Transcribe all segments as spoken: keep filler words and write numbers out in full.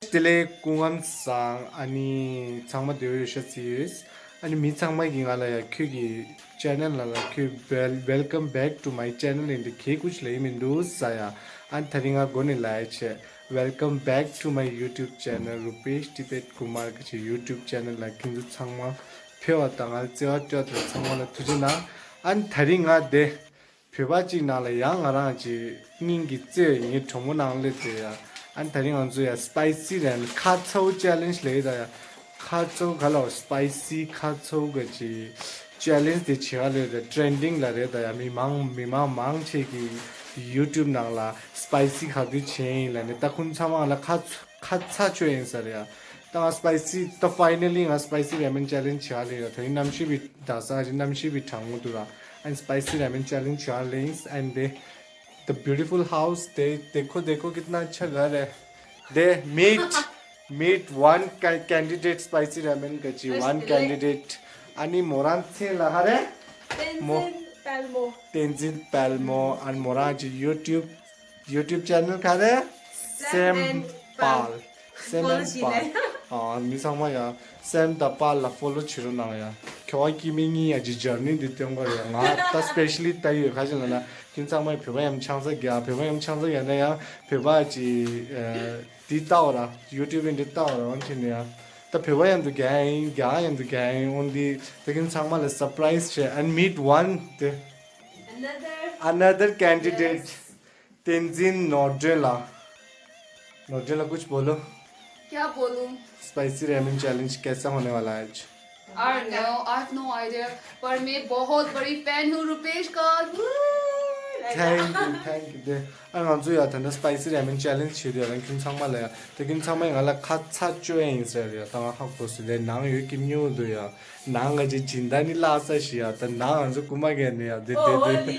བདེ་ལེགས། སྐུ་ཁམས་བཟང་། ཨ་ནི་ཚང་མ་བདེ་པོ་ཡོད་ཤག་ཟེར་ཡོད། ཨ་ནི་མི་ཚང་མ་གིས་ང་ལ་ཡ་ཁྱོད་ཀྱི་ཅེ་ནལ་ལ་ལ་ཁྱོད་well, welcome back to my channel ཨིན་འདི་གས་ཀུ་ཅི་ལ་ཡིན་མི་འདུག་ཟེར་ཡ། ཨ་ནི་ད་རིང་ང་མགོ་ནས་ལབ་ཡ་བྱས། Welcome back to my YouTube channel Rupesh Tibet Kumar གི་ཅིག་YouTube channel ལ་ཁྱེད་ཚོ་ཚང་མ་ཕེབས་པ་དང་ང་ལ་བརྩེ་བ་སྤྲད་པ་དང་ཚང་མ་ལ་ཐུགས་རྗེ་གནང་། ཨ་ནི་ད་རིང་ང་དེ་བོད་པ་གཅིག་ནང་ལ་ཡང་ང་རང་གི་སྙིང་གི་བརྩེ་བའི་ངའི་གྲོགས་མོ་ནང་སླེབས་ཏེ་ཡ། ཨ་ནི་ད་རིང་ང་ཚོ་ཡ་spicy རན་ཁ་ཚའུ་ཅེ་ལེན་ཇི་ལས་ད་ཡ། ཁ་ཚའུ་ག་ལ་spicy ཁ་ཚའུ་གི་ཅིག་ཅེ་ལེན་ཇི་དེ་བྱེད་ག་ལས་ད་ཊེན་ཌིང་ལ་རེད་ད་ཡ། མི་མང་མི་མང་མང་ཆེ་གི་ཡུ་ཊུབ་ནང་ལ་spicy ག་དུས་བྱས་ཡིན་ལ་ནི་ད་ཁོང་ཚང་མ་ལ་ཁ་ཚ་ཁ་ཚ་ཆོད་ཡིན་ས་རེད་ཡ། ད་ང་spicy ད་finally ང་spicy ramen challenge བྱེད་ག་ལས་ཡ། ད་ཡིན་གནམ་གཤིས་བི་ད་ས་རི་གནམ་གཤིས་བི་གྲང་མོ་འདུག་ར། And spicy ramen challenge བྱེད་ག་ལས་ཡིན། And the the beautiful house, the देखो देखो कितना अच्छा घर है। दे meet meet one ca- candidate spicy ramen གི་ཅིག་one candidate ཨ་ནི་མོ་རང་མཚན་ལ་ཧ་རེ། མོ། བསྟན་འཛིན་དཔལ་མོ། ཨ་ནི་མོ་རང་ཅིག་YouTube YouTube channel ག་རེ། སེམས་དཔལ། སེམས་དཔལ། ཨ་མི་ཚང་མ་ཡ་སེམས་དང་དཔལ་ལ་ཕོ་ལོ་བྱེད་རོགས་གནང་ཡ། ཁྱོ་བ་སྐྱེ་དམན་གཉིས་ཡ་ཅིག་ཇར་ནི་འདི་སྟོན་གོ་རེད། ང་ད་སི་པེ་ཤལ་ལི་ལྟ་ཡོད་ག་ཅིག་ལ་ན། ཁྱེད་ཚང་མས་བོད་པ་ཡམ་ཆང་ས་རྒྱག་བོད་པ་ཡམ་ཆང་ས་རྒྱག་ན་ཡང་བོད་པ་ཅིག་ཨ་འདི་ལྟ་བ་ར། ཡུ་ཊུབ་འདི་ལྟ་བ་ར། འོན་ཏེ་ནི་ཡ་ད་བོད་པ་ཡམ་དུ་རྒྱག་ཡིན། རྒྱག་ཡམ་དུ་རྒྱག་ཡིན། འོན་ཏེ་ད་ཁྱེད་ཚང་མ་ལ་སར་པ་རའི་ཛི་བྱས། And meet one the another candidate. བསྟན་འཛིན་ནོར་སྒྲོན་ལགས། ནོར་སྒྲོན་ལགས कुछ बोलो। क्या बोलूं? Spicy ramen challenge कैसा होने वाला है आज? I don't know, I have no idea. पर मैं बहुत बड़ी फैन हूँ रुपेश का। Thank you, thank you. དེ་ཨ་ང་ཚོ་ཡ་ད་ནི་spicy ramen challenge བྱེད་དུས་ཡ་ལ་ཁྱེད་ཚང་མ་ལ་ཡ་དེ་ཁྱེད་ཚང་མས་ང་ལ་ཁ་ཚ་བཅོས་ཡིན་ཟེར་ཡ། ད་ང་ཧ་གོ་སོང་། དེ་ནང་ཡོད་ཀྱི་མྱོང་འདུག་ཡ། ནང་ག་ཅིག་སྦྱིན་བདག་ནི་བརླག་ས་ཞིག་ཡ། ད་ནང་ང་ཚོ་རྐུ་མ་གས་ནི་ཡ་དེ་དེ་དེ།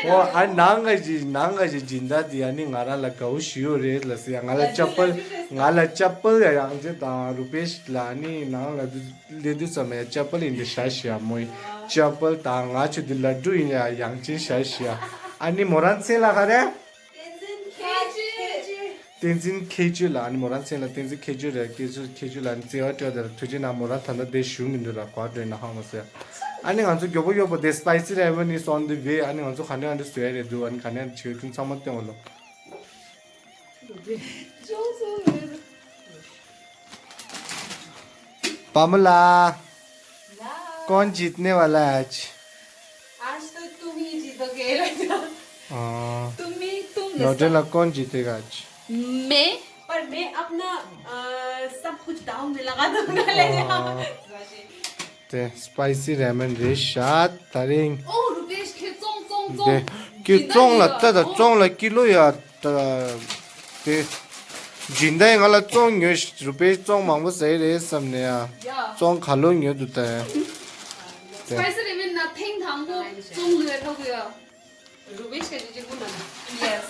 ཨོ་ཨ་ནང་ག་ཅིག་ནང་ག་ཅིག་སྦྱིན་བདག་དེ་ཡ་ནི་ང་རང་ལ་དགའ་བོ་ཞིག་ཡོད་རེད་ལ་ཟེར་ཡ། ང་ལ་ཅ་པལ་ང་ལ་ཅ་པལ་ཡ་ཡང་ཅིག་དང་རུ་པེ་ཤི་ལ་ནི་ནང་ལ་སླེབས་དུས་ཙམ་ཡ་ཅ་པལ་ཡིན་དེ་བཞག་ཞིག་ཡ། མོ་ཡི་ཅ་པལ་དང་ང་ཆུ་དེ་ལ་ཌུ་ཡིན་ཡ་ཡང་ཅིག་བཞག་ཞིག་ཡ། ཨ་ནི་མོ་རང་མཚན་ལ་ག་རེ། བསྟན་འཛིན་མཁས་ཆོས་ལགས། ཨ་ནི་མོ་རང་མཚན་ལ་བསྟན་འཛིན་མཁས་ཆོས་རེད། བསྟན་འཛིན་མཁས་ཆོས་ལགས་ནི་བརྩེ་བ་སྤྲད་དེ་ཐུགས་རྗེ་གནང་། མོ་རང་ད་ལྟ་བསྡད་བཞུགས་མི་འདུག་ལ་ག་པར་འགྲོ་ཡིན་ན་ཧ་མ་སོང་། ཨ་ནི་ང་ཚོ་མགྱོགས་པོ་མགྱོགས་པོ་དེ་spicy ramen is on the way། ཨ་ནི་ང་ཚོ་ག་འདྲ་ག་འདྲ་བཟོ་ཡ་རེད་འདུག་ཨ་ནི་ག་འདྲ་བྱེད་ཀྱི་ཚང་མ་སྟོན་འོ་ལོ། बामला, कौन जीतने वाला है आज? आज तो तुम ही जीतोगे। हाँ। तुम ही, तुम नोटेला कौन जीतेगा आज? मैं। पर मैं अपना, अ, सब कुछ दाव में लगा दूंगा, ले जाओ। हाँ। དེ་spicy ramen རེད་ཤག་ད་རིང་། ཨོ་རུ་པེ་ཤི་ཁྱེད་ཙོང་ཙོང་ཙོང་། དེ་ཀི་ཙོང་ལ་ལྟ་ད་ཙོང་ལ་ཀི་ལོ་ཡ། ད་དེ་སྦྱིན་བདག་ང་ལ་ཙོང་ཉོས། རུ་པེ་ཤི་ཙོང་མང་པོ་ཟ་ཡི་རེད་བསམ་ནས་ཡ། ཡ། ཙོང་ག་ལོ་ཉོས་འདུག་ད་ཡ། དེ་spicy ramen ན་ཐེངས་དང་པོ་ཙོང་ལོས་ཐོག་ཡ། རུ་པེ་ཤི་ཁྱེད་ཅིག་པོ་ན། Yes.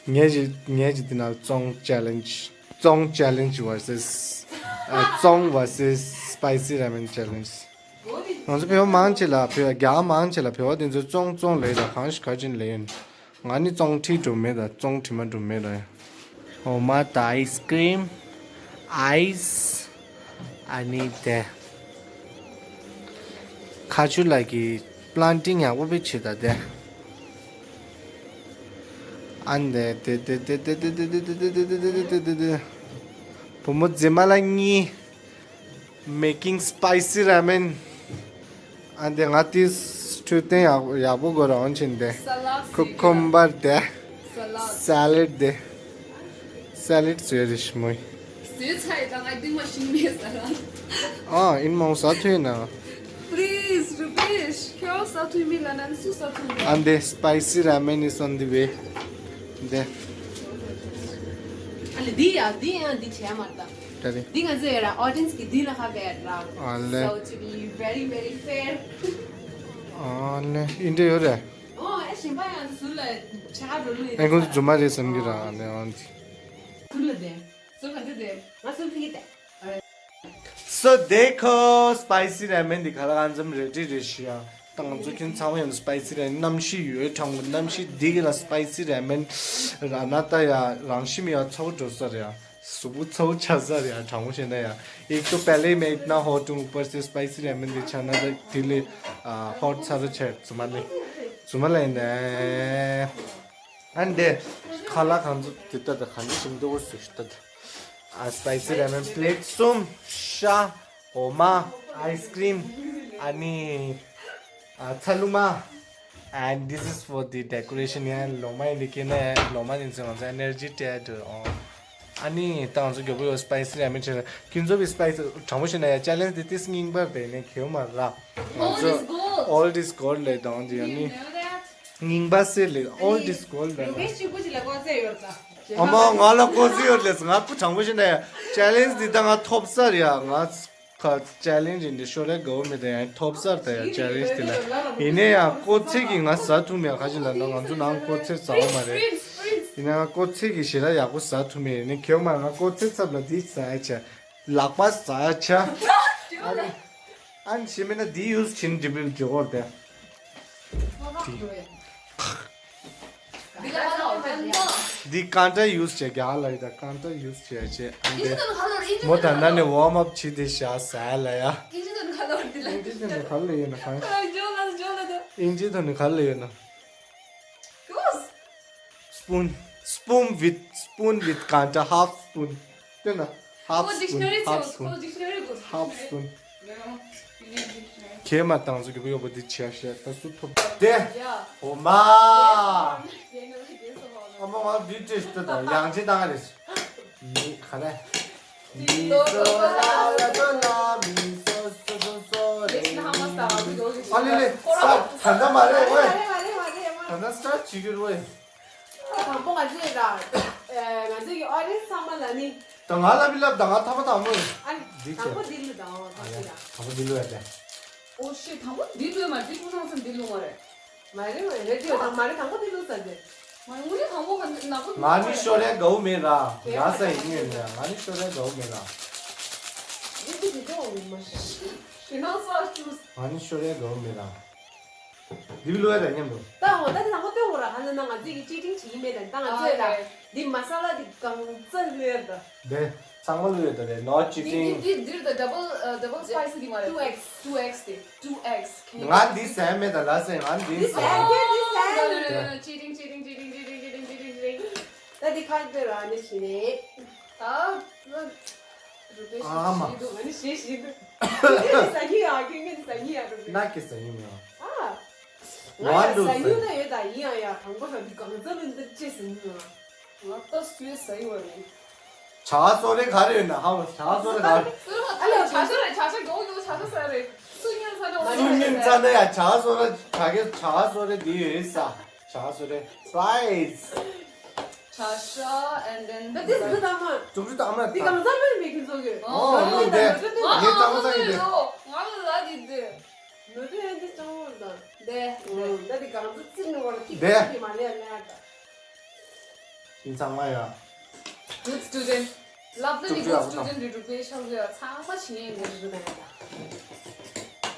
ངས་ཅིག་ངས་ཅིག་དེ་ན་ཙོང་challenge. ཙོང་challenge versus ཨ་ཙོང་versus spicy ramen challenge. ང་ཚོ་བོད་པ་མང་ཆེ་ལ་བོད་རྒྱ་མང་ཆེ་ལ་བོད་པ་དེ་ཚོ་ཙོང་ཙོང་ལས་ད་གང་ཞིག་ག་ཅིན་ལས་ཡོད། ང་ནི་ཙོང་ཁྲི་འགྲོ་མེད་ད། ཙོང་ཁྲི་མ་འགྲོ་མེད་ད། འོ་མ་ད་ice cream, ice. ཨ་ནི་དེ་ཁ་ཆུ་ལ་གི་planting ཡག་པོ་བྱེད་ད་དེ། ཨ་ནི་དེ་དེ་བུ་མོ་མཛེས་མ་ལ་གཉིས། Making spicy ramen. ཨ་འདི་ང་ཏིས་འཕྲོད་བསྟེན་ཡག་ཡག་པོ་དགོས་ར། འོན་ཆེན་དེ་Salad ཁུ་ཁུམ་བར་དེ། Salad. Salad དེ། Salad བཟོས་རེ་ཞིམ་མོ། བཟོས་ཚར་ཡི་ད་ང་ཏིང་མ་ཤིང་མེད་ཟ་ར། ཨ་ཨིན་མོང་ཟ་ཐུས་ན། Please Rupesh ཁྱོད་ཟ་ཐུས་མི་ལ་ནན་སུ་ཟ་ཐུས་མི། ཨ་འདི་spicy ramen is on the way. འདི། ཨ་ལེ་འདི་ཡ་འདི་ཡང་འདི་བྱས་མ་ད། ད་རེད། འདི་ང་ཚོ་ཡོད་ར་audience གི་འདི་ལ་ཁ་བེད་ར། ཨ་ལེ། So to be very very fair. ཨ་ལེ་ཨིན་འདྲ་ཡོད་རེད། ཨོ་ཨེ་ཞིམ་པ་ཡང་ཟུར་ལ་ཆ་རོ་ལུ་ཡོད། ཨེ་ཁོང་ཚོ་རྫུན་མ་རེད་བསམ་གི་ར་ཨ་ལེ་ཨོན། ཟུར་ལ་དེ། ཟུར་ག་འདི་དེ། ང་ཟུར་ཕི་གི་དེ། So देखो spicy ramen འདི་ག་ལ་གང་འཚམ་ready རེད་ཤི་ཡ། ད་ང་ཚོ་ཁྱོད་ཚང་མ་ཡང་སི་པའི་སི་རེད། གནམ་གཤིས་ཡོད་དྲང་པོ། གནམ་གཤིས་འདི་གི་ལ་སི་པའི་སི་རེ་མན་ར་ན་ད་ཡ་རང་ཤི་མི་ཡ་ཚོགས་འགྲོ་ས་རེད་ཡ། གཟུགས་པོ་ཚ་བོ་ཆགས་ས་རེད་ཡ། དྲང་པོ་བཤད་ན་ཡ། एक तो पहले ही मैं इतना हॉट हूँ, ऊपर से spicy ramen दे छाना था दिल्ली। हॉट सारा छे तुम्हारे तुम्हारे ने। अंडे खाला खान तो दिता था खाने सिंह तो वो सुस्ता था। स्पाइसी रामेन प्लेट सुम शा ओमा आइसक्रीम अनि ཚ་ལུ་མ། And this is for the decoration. ཡང་ལོ་མ་ཡིན་དེ་ཀྱེ་ན་ལོ་མ་ཡིན་ཚེ་ང་ཚོ་ཨེ་ནར་ཇི་ཏེ་ཏུ་ཨོ། ཨ་ནི་ད་ང་ཚོ་མགྱོགས་པོ་ཡོད་སི་པའི་སི་ར་མེན་བྱས། ཁྱོད་ཚོ་བི་སི་པའི་སི་དྲང་པོ་བཤད་ན་ཡ་ཅེ་ལེན་ཇི་དེ་ཏིས་རྙིང་པ་རེད་ནས་ཁེའུ་མ་ར། ང་ཚོ་Old is gold. Old is gold ལས་དང་དེ་ཡང་ནི་རྙིང་པ་སེ་ལས་old is gold ལས། ཨ་མ་ང་ལ་ཀོ་ཚི་ཡོད་ལས་ང་ཁུ་དྲང་པོ་བཤད་ན་ཡ་ཅེ་ལེན་ཇི་འདི་ད་ང་ཐོབ་ས་རེད་ཡ། ང་ཁ་ཅེ་ལེན་ཇི་འདི་ཤོར་ཡ་དགའ་བོ་མེད་དེ་ཡང་ཐོབ་སར་ད་ཡ་ཅེ་ལེན་ཇི་དེ་ལ། ཡིན་ནའི་ཡང་ཀོ་ཚེ་གི་ང་ཟ་ཐུབ་མེད་ཁ་ཅིག་ལ་ན་ང་ཚོ་ནང་ཀོ་ཚེ་ཟ་བ་མ་རེད། ཡིན་ན་ང་ཀོ་ཚེ་གི་ཞེ་དྲག་ཡག་པོ་ཟ་ཐུབ་མེད་ཡིན་ནའི་ཁེའུ་མ་ང་ཀོ་ཚེ་ཚབ་ལ་འདི་ཟ་ཡ་ཆ་ལག་པ་ཟ་ཡ་ཆ། ཨ་ནི་ཨ་ནི་ཞེ་མེད་ན་འདི་ཡུས་ཕྱིན་འགྲིམ་འགྲིམ་འཇོག་གོ་རེད་དེ། འདི་ལ་ཧ་ལ་འོ་ཀན་ཏོ། འདི་ཀན་ཏ་ཡུས་བྱེད་རྒྱ་ལ་ཡི་ད་ཀན་ཏ་ཡུས་བྱེད་ཅེ་ཨ་འདི། མོ་ད་ན་ནི་ཝོམ་ཨབ་བྱེད་དེ་ཤ་ཟ་ལ་ཡ། ཨིན་ཇི་དོན་ཁ་ལོར་འདི་ལ། ཨིན་ཇི་དོན་ག་ལ་ཡོད་ན་གང་། ཇོ་ལ་ཇོ་ལ་དོ། ཨིན་ཇི་དོན་ག་ལ་ཡོད་ན། ཡུས། Spoon, spoon with, spoon with ཀན་ཏ་half spoon. དེ་ན་half spoon, half spoon, half spoon. ཁྱེད་མ་བཏང་ཚོ་གི་བུ་ཡོད་པོ་འདི་ཆེ་ཤེས་ད་སུ་ཐོབ་དེ། ཨོ་མ། ཨོ་མ་ང་འདི་ཅེས་ཏེ་དང་ཡང་ཅེ་བཏང་རེད། མི་ཁ་ལེ། མི་སོ་ལ་ལ་སོ་ལ་མི་སོ་སོ་སོ་སོ་རེ། ཨ་ལེ་ལེ། ད་ད་མ་རེད་ཝེ། ད་ད་སི་ཊར་ཊི་བྱེད་རྒྱུ་རེད་ཝེ། དང་པོ་ང་ཚོས་ར། ང་ཚོས་ཀྱི་ཨོ་རེན་ཚང་མ་ལ་ནི། ད་ང་ལ་བི་ལབ་ད་ང་ཐ་མ་དང་མོ་ཡིན། ཨ་ནི་འདི་དང་པོ་འདི་ལུས་དང་ཨོ་ཨ་ཡ་ད་ང་འདི་ལུས་ཡ་དེ། ཨོ་ཤི་དང་པོ་འདི་ལུས་མ་འདི་ཀུན་སང་སང་འདི་ལུས་མ་རེད། མ་རེད་མ་རེད་དེ་དང་མ་རེད་དང་པོ་འདི་ལུས་ས་དེ། མ་རེད་དངོས་གནས་དང་པོ་ག་ནག་པོ་ང་ནི་ཤོར་ཡ་དགའ་བོ་མེད་ར། ང་ས་ཡིན་ངེས་ནས་ང་ནི་ཤོར་ཡ་དགའ་བོ་མེད་ར། འདི་འདི་འདི་ལྟ་བ་མིན་མ་ཤི། ཞེ་ནང་ས་ཅུས། ང་ནི་ཤོར་ཡ་དགའ་བོ་མེད་ར། འདི་བི་ལོ་ཡ་དང་མཉམ་དུ། ད་འོ་ད་དེ་དང་པོ་སྟོན་དགོས་ར་ཧ་ན་ན་ང་ཚོས་ཀྱི་ཅི་ཀྲིང་བྱེད་ཀྱི་མེད་དང་ད་ང་ཚོས་ད་འདི་མ་ས་ལ་འདི་གང་ཙམ་ལོས་ཡ་ད། དེ་ཚང་མ་ལོས་ཡ་ད་རེད་ནོ་ཅི་འདི་ཀྲིང་། འདི་འདིར་ད་double double spicy འདི་མ་རེད། two X two X དེ་two X ང་འདི་ཟས་མེད་ད་ལ་ཟས་ང་འདི་ཟས། འདི་ཟས་འདི་ཟས། ཅི་ཀྲིང་ཅི་ཀྲིང་ཅི་ཀྲིང་ཅི་ཀྲིང་ཅི་ཀྲིང་ཅི་ཀྲིང་ཅི་ཀྲིང་། ད་འདི་ཁ་འདི་ར་ནི་ཞི་ནས། ད། རུ་པེ་ཨ་མ། ཞིག་འདུག་ང་ནི་ཞེ་ཞིག་འདུག་ཁྱེད་ཀྱི་ཟ་གི་ཡ་ཁྱེད་ཀྱི་ཟ་གི་ཡ་རུ་པེ། ན་ཀི་ཟ་གི་མི་ཡ། ཨ། ང་ཡ་ཟ་གི་ཡོད་ད་ཡོད་ད་ཡིན་ཡ་ཡ་དང་པོ་ཧ་འདི་གང་ཚ་ལུན་འདི་ཅི་ཟ་གི་ཡ། ང་ད་སུས་ཟ་གི་བ་རེད། ཆ་སོ་རེ་ག་རེ་ཡོད་ན་ཧ་བ་ཆ་སོ་རེ་ག་རེ། ཨ་ལ་ཆ་ཤ་རེད་ཆ་ཤ་གོ་ཡོད་ཆ་ཤ་ཟ་རེད། སུ་ཉན་ས་ནོ་སུ་ཉན་ས་ན་ཡ་ཆ་སོ་རེ་ཆ་གི་ཆ་སོ་རེ་འདི་ཡོད་ས་ཆ་སོ་རེ་སི་པའི་སི། ཆ་ཤ་and then ད་དེ་སུ་དང་མ། ཀྲུག་ཀྲུག་དང་མ་འདི་གང་ཟག་མེད་མེད་ཀྱི་ཚོགས་ཡོད། ཨོ་ནུ་དེ་ངའི་གཙང་མ་ཚང་ཡིན་དེ། ང་ལ་ལ་འདི་འདི། ནུ་དེ་འདི་གཙང་མ་དང་། དེ། ད་འདི་གང་ཟག་ཚིག་ནི་བར་ཐིག་དེ་ཐིག་མ་ལས་ལས་ཨ་ད། ཡིན་ཚང་མ་ཡ། Good student. Lovely good student རེད་འགྲོ་པའི་ཆགས་ཡོད་ཚང་མ་བྱེད་ཡིན་ནི་རེད་ད།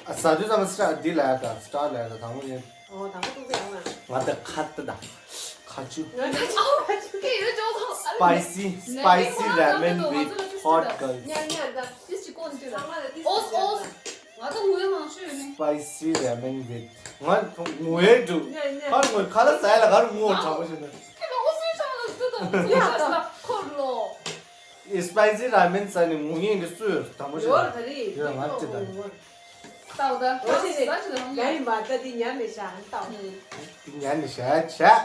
ཨ་ཟ་དུས་ཙམ་སི་ཊར་འདི་ལ་ཡ་ད་སི་ཊར་ལ་ཡ་ད་དང་པོ་ཡིན། ཨོ་དང་པོ་ཏུ་ཏུ་ཡོང་ང་། ང་ད་ཁ་ཏ་ད། ཁ་ཆུ། ང་ད་ཆུ་ཁ་ཆུ་ཁེ་ཡོད་ཅོག་ཐོག་ཨ་ལེ། Spicy, spicy ramen with hot curry. ཉ་ཉ་ད་ཏིས་ཅི་ཀོན་ཅི་ལ། ཨོས་ཨོས། ང་ད་ངུ་ཡ་མང་ཤོས་ཡོད་ནི། Spicy ramen with ང་ངུ་ཡ་འདུག་ཉ་ཉ། ཁར་ངུ་ཁ་ལ་ཟ་ཡ་ལ་ཁར་ངུ་དྲག་པོ་ཞིག་འདུག་ཁེ་ལོ་ཨོས་ཡོད་ཤ་ལ་ཏུ་ཏུ་ཏུ་ཤ་ལ་ཁོར་ལོ། Spicy ramen ཟ་ནི་ངུ་ཡིན་གྱི་སུ་ཡོད་དང་པོ་ཞིག་ཡོད་ད་རེད་ཡོད་ང་ཅི་དང་། ཏའོ་ད་ཏའོ་ཞེས་ནས་ཡ་ཡིན་པ་ད་དེ་ཉར་ནས་བཞག་ཏའོ། དེ་ཉར་ནས་བཞག་བྱས།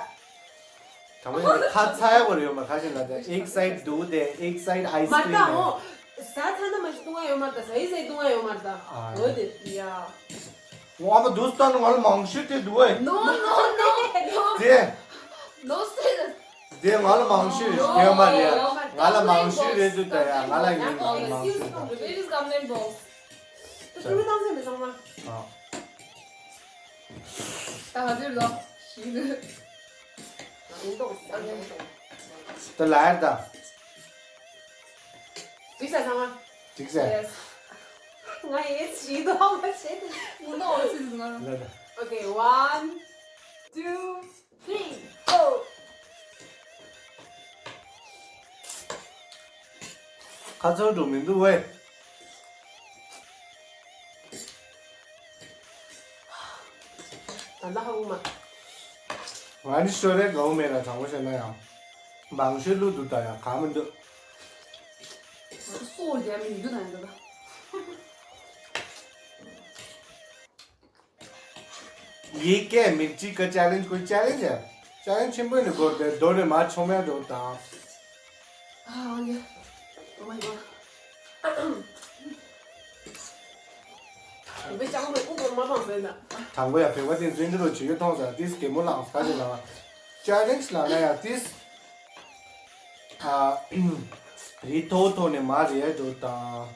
དང་པོ་ཞིག་ཁ་ཚ་ཡ་བོར་ཡོད་མ་ཁ་ཞིག་ལ་དེ་ཨེག་སའིཌ་འདུག་དེ་ཨེག་སའིཌ་ཨའི་སི་ཀྲིམ་མ་ད་ཧོ། ཟ་ཚ་ན་མ་ཞིག་བཏུང་ཡ་ཡོད་མ་ད་ཟ་ཡི་ཟ་ཡི་བཏུང་ཡ་ཡོད་མ་ད་ཨ་འོ་དེ་ཡ། ངོ་མ་དུས་ལྟར་ང་ལ་མང་ཤོས་དེ་འདུག་ཨེ། No no no no. དེ། No say that. དེ་ང་ལ་མང་ཤོས་རེད་ཡོད་མ་རེད། ང་ལ་མང་ཤོས་རེད་འདུག་ད་ཡ་ང་ལ་ངའི་ང་ལ་མང་ཤོས་རེད། Where is complaint box? ད་ཀུ་རུ་བཏང་ཚེ་མི་ཚང་མ། ཨ། ད་ང་ཚོའི་ལོ་ཞིག་འདུག་ཡིན་འདུག་ས་ཡིན་འདུག་ད་ལ་ཡར་ད། འགྲིག་ས་ཚང་མ། འགྲིག་ས། Yes. ང་ཡེ་ཞིག་འདུག་མ་བྱེད་དེ། ངུ་ནོ་ཨོ་ཙི་འདུག་ང་། ལ་ད། Okay, one, two, three, go. ཁ་ཚོར་འགྲོ་མི་འདུག་ཝེ། ད་ལྟ་ཧ་གོ་མ། ང་ནི་ཤོ་རེ་དགའ་བོ་མེད་ལ། དྲང་པོ་བཤད་ན་ཡང་མང་ཤོས་བླུག་འདུག་ད་ཡང་གང་མི་འདུག་སོ་རྒྱ་མི་འདུག་ད་ཡང་ད། ཡི་གེ་མིག་གཅིག་གི་ཅལ་ལེན་ཇི་ཁོའི་ཅལ་ལེན་ཇི། ཅལ་ལེན་ཆེན་པོ་ནི་སྒོར་དེ་རྡོ་རེ་མ་ཆོ་མེད་འགྲོ་དང་། Ah, yeah. Oh my god. དྲང་པོ་ཡ་བོད་པ་དེ་འཛིན་གྲྭ་རུ་བྱེད་ཡོད་མཐོང་ས་ཏིས་གད་མོ་ལངས་ཁ་ཅིག་ལ། ཅལ་ལེན་ཇི་ལ་ན་ཡ་ཏིས། ཨ། རི་མཐོ་མཐོ་ནས་མར་རེད་འགྲོ་དང་།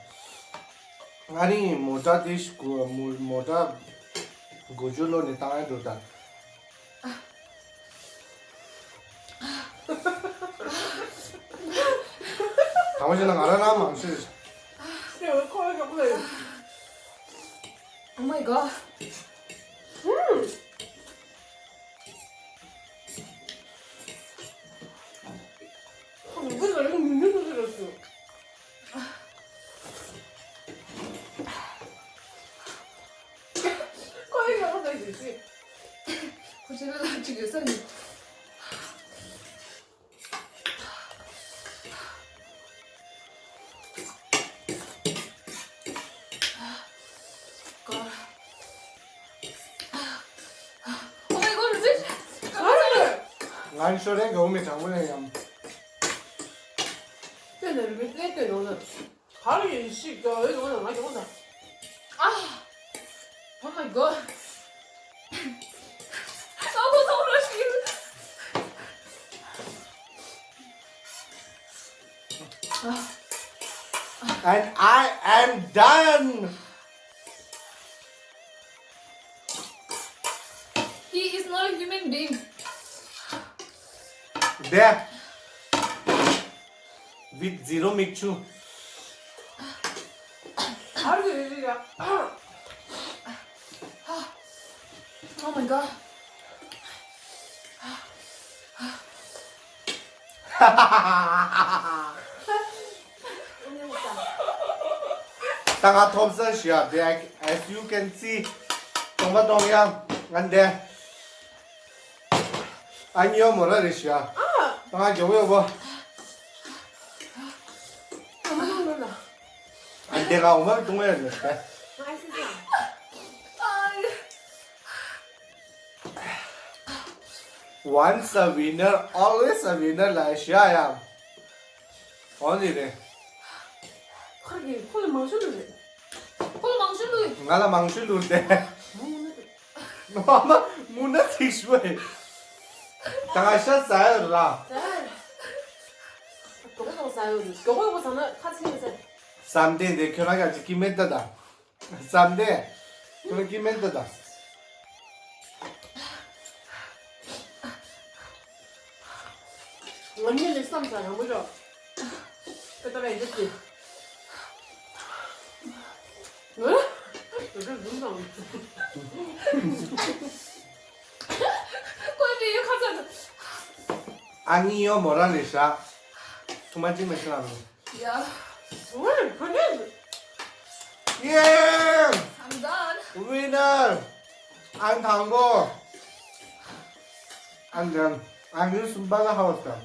ང་རིང་མོ་ཊ་དེ་ཞིག་གོ་མོ་མོ་ཊ་དགུ་བཅུ་ལོ་ནས་བཏང་ཡ་འགྲོ་དང་། དང་པོ་བྱས་ན་ང་རང་རང་མང་ཤོས། Oh my god. ང་ནི་ཤོ་རེ་དགའ་བོ་མེད། དྲང་པོ་ཡང་ཡང་། ལྟོས་ནས་རུ་མི་ལྟོས་ནོ་ན། ག་རེ་ཡིན་ཞིག་ཀྱང་འོས་འོས་ན་ང་ཀྱང་འོས་ན། Ah! Oh my god! ཨ་ཁོ་ཚོ་རོ་ཞིག་ཡིན། And I am done! He is not a human being. There. With zero མིག་ཆུ། Oh my god. ད་ང་ཐོབ་ས་ཞུ་ཡ། Back, as you can see. གཏོང་པ་གཏོང་ཡ་ང་འདས། ཨ་ནི་ཡོ་མོ་ར་རེ་ཞུ་ཡ། ད་ང་ཇོ་ཡོ་བོ། ཨ་འདས་ང་འོ་མ་གཏོང་ཡ་རེ་ཞུ་ཡ། Once a winner, always a winner ལ་ཞུ་ཡ། འོ་ནི་རེད། ཁོ་གི་ཁོ་ལ་མང་ཤོས་ལུས་རེད། ཁོ་ལ་མང་ཤོས་ལུས། ང་ལ་མང་ཤོས་ལུས་ཏེ། མ་མ་མུ་ན་ཚིག་ཤོད། ད་ང་ཤ་ཟ་ཡོད་ར། ཟ་ཡོད། མགྱོགས་པོ་ཟ་ཡོད་རེད། མགྱོགས་པོ་ཟ་ན་ཁ་ཚིག་མི་ཟེར། བསམ་གཏན་དེ་ཁྱོད་རང་ཡང་ཅིག་གི་མེད་ད་ད། བསམ་གཏན། ཁྱོད་རང་གི་མེད་ད་ད། ང་གཉིས་ནས་བསམ་ས་རང་མོ་ཞོག་ཨེ་ད་བས་འདི་ཅི། ཨ། འདི་འདི་འདི་འདི། ཀོས་པི་ཡོ་ཁ་ཚ། ཨ་ནི་ཡོ་མོ་རང་ལས་ཤ། ཐུ་མ་ཅིག་མེད་ཤ་ལ་མོ། Yeah. ཝེ་ཕ་ནེ། Yeah! I'm done. Winner! ཨང་དང་པོ། ཨང་དང་། ཨང་གཉིས་གསུམ་པ་ལ་ཧ་བ་སམ།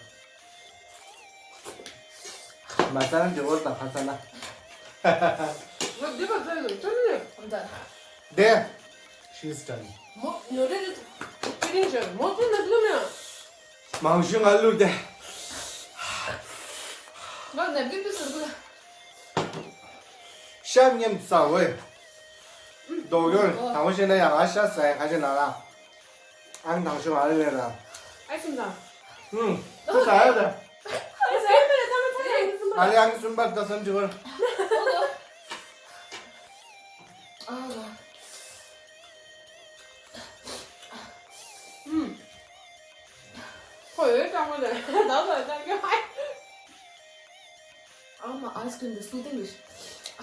མ་ས་ན་འདི་བོར་དང་ཁ་ས་ན། ང་འདི་པ་ཚ་ཡོད་ཅན་ནི། I'm done. དེ། She's done. མོ་ཉོ་རེ་རེ་ཏི་རིང་ཞོར་མོ་ཏི་ན་ཏི་ན། མང་ཤོས་ང་ལུར་དེ། ང་ནམ་རྒྱུན་དུ་ཟུར་གུ་ལ། ཤ་མཉམ་ཟ་འོས། རྡོག་ཡོར་དང་པོ་བཤད་ན་ཡང་ང་ཤ་ཟ་ཡ་ཁ་ཆེ་ན་ལ། ཨང་དང་ཤོ་ང་ལ་ལས་ར། ཨ་ཤིན་ད། ཧུམ། ཁུ་ཟ་ཡ་ད། ཨ་ཤིན་ད་ད་ད་ད་ད། ང་ལ་ཨང་གསུམ་པར་ད་སོན་ཅི་བར། ཨ་ལ། ཧུམ། ཁོ་འོད་སྤྲང་པོ་རེད། ད་ད་ད་ཀྱོ་ཧའི། ཨ་མ་ཨའི་སི་ཀྲིམ་འདི་སུ་ཏིང་ལིཤ།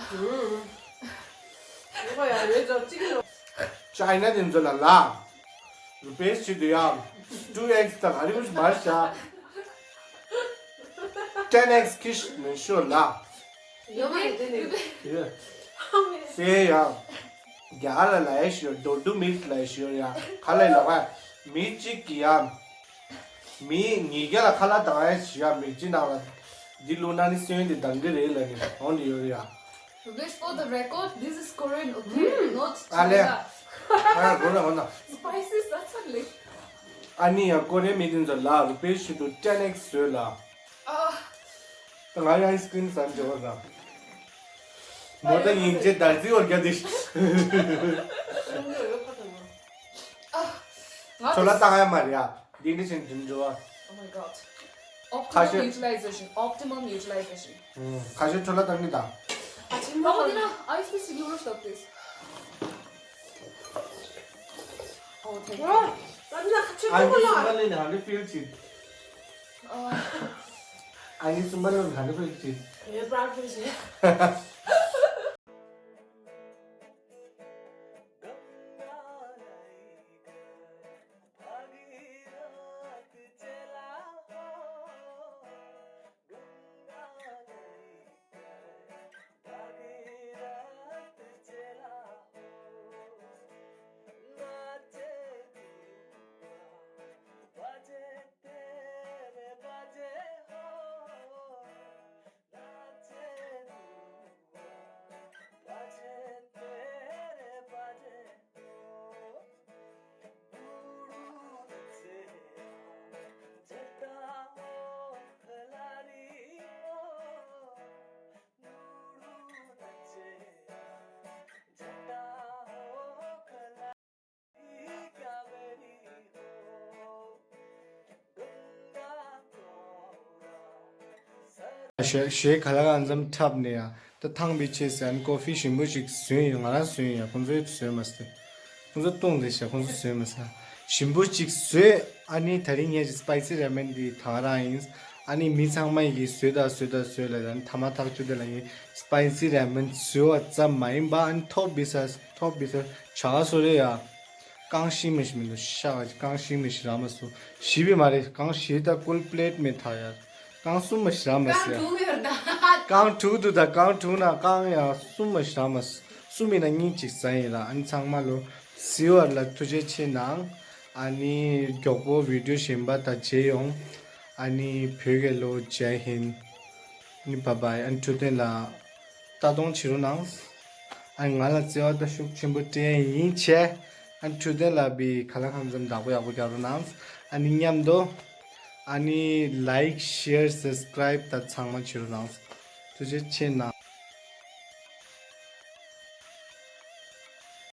ཧུམ། ཁོ་ཡ་འོད་ཅོག་གཅིག་རེད། ཅའི་ན་དེ་ཚོ་ལ་ལ། རུ་པེ་ཤི་དུ་ཡ། ཊུ་ཨེགས་དང་ཨ་རི་མུ་མར་ཤ། ཊེན་ཨེགས་ཁིཤ་མེ་ཤོ་ལ། ཡོད་མ་རེད་དེ་ནི། ཡོད། སེ་ཡ། རྒྱ་གར་ལ་ལ་ཡ་ཤོ་རྡོ་རྡོ་མིག་ལ་ཡ་ཤོ་ཡ། ཁ་ལ་ལ་བ། མི་གཅིག་གི་ཡ། མི་ཉིས་བརྒྱ་ལ་ཁ་ལག་བཏང་ཡ་ཞིག་ཡ། མི་གཅིག་ནང་ལ་འདི་བླུགས་ན་ནི་སོན་དེ་འདང་གི་རེད་ལ་ནི་འོང་དེ་ཡོད་རེད་ཡ། Just for the record, this is Korean, okay? Not ཨ་ལེ། China. ཨ་གོ་ན་གོ་ན། Spicy, that's a ལེ། ཨ་ནི་ཡ་ཀོ་རེ་མི་དེ་ཚོ་ལ་རུ་པེ་ཤི་དུ་ཊེན་ཨེགས་བཟོས་ལ། ཨ། ད་ང་ཡ་ཨའི་སི་ཀི་རིམ་ཟ་འཇོག་ཟ། མོ་ད་ཡིན་ཅེ་དར་ཙི་བོར་རྒྱ་དེ། ཨ། ང་ཚོ་ལ་བཏང་ཡ་མ་རེད་ཡ། འདི་འདྲ་བྱས་འགྲིམ་འགྲོ་བ། Oh my god. ཁ་Optimum ཤས། Utilization. Optimum utilization. ཁ་ཤས་ཁྲོ་ལ་བཏང་གི་དང་། ཨ་ཆེན་པོ་ཡིན་ན་ཨའི་སི་པི་སི་ལུ་རོ་སྟོབས་ཏེས། Oh, thank you. ཨ་ནི་སུམ་པ་ལེན་ཧ་ནི་ཕིལ་ཆི། ཨ་ནི་སུམ་པ་ལེན་ཧ་ནི་ཕིལ་ཆི། ཡོད་པར་ཕིལ་ཆི། ཞེས་ཞེས་ག་ལ་གང་འཚམ་འཁྲབ་ནས་ཡ། ད་ཐང་པའི་ཆེད་ཟེར་ཨ་ནི་ཀོ་ཕི་ཞིམ་པོ་ཞིག་བཟོས་ཡོད། ང་རང་བཟོས་ཡོད། ཁོང་ཚོས་བཟོས་མ་ཟེར། ཁོང་ཚོ་བཏུང་དེ་བྱས་ཁོང་ཚོ་བཟོས་མ་ཟེར། ཞིམ་པོ་ཅིག་བཟོས། ཨ་ནི་ད་རིང་ངས་ཀྱི་སི་པའི་སི་ར་མེན་འདི་ད་ང་རང་ཡིན། ཨ་ནི་མི་ཚང་མ་ཡིན་གྱི་བཟོས་ད་བཟོས་ད་བཟོས་ལ་ད་ནི་ཐ་མ་ཐག་ཆོད་དེ་ལ་ངས་སི་པའི་སི་ར་མེན་བཟོས་པ་ཙམ་མ་ཡིན་པ་ཨ་ནི་ཐོབ་བི་ས་ཐོབ་བི་ས་བྱ་ག་སོ་རེ་ཡ། རྐང་བཞི་མི་ཞིག་མི་འདུག་ཤ་བ་རྐང་བཞི་མི་ཞིག་རག་མ་སོང་། བཞི་བི་མ་རེད། རྐང་བཞི་ད་ཀུལ་པི་ལེཊ་མེད་ད་ཡ། རྐང་གསུམ་མི་ཞིག་རག་མ་སོང་ཡ། རྐང་དྲུག་ཡོད་ད། རྐང་དྲུག་འདུག་ད་རྐང་དྲུག་ན་རྐང་ཡ་གསུམ་མི་ཞིག་རག་མ་སོང་། གསུམ་མི་ན་གཉིས་ཅིག་ཟ་ཡིན་ར། ཨ་ནི་ཚང་མ་ལོ་གཟིགས་པ་ལ་ཐུགས་རྗེ་ཆེ་གནང་། ཨ་ནི་མགྱོགས་པོ་བི་ཌིའོ་གཞན་པ་ད་མཇལ་ཡོང་། ཨ་ནི་བོད་རྒྱལ་ལོ། ཇའི་ཧིན། ཨ་ནི་བཱའི་བཱའི། ཨ་ནི་འཕྲོད་བསྟེན་ལ་ལྟ་སྟངས་བྱེད་རོགས་གནང་། ཨ་ནི་ང་ལ་བརྩེ་བ་དང་ཤུགས་ཆེན་པོ་སྤྲད་ཡིན་བྱས། ཨ་ནི་འཕྲོད་བསྟེན་ལ་བི་ག་ལ་གང་འཚམ་བདག་པོ་ཡག་པོ་རྒྱག་རོགས་གནང་། ཨ་ནི་མཉམ་དུ་ཨ་ནི་ལའིཀ་ཤེར་སབ་སི་ཀ་རའིབ་ད་ཚང་མ་བྱེད་རོགས་གནང་། ཐུགས་རྗེ་ཆེ་གནང་།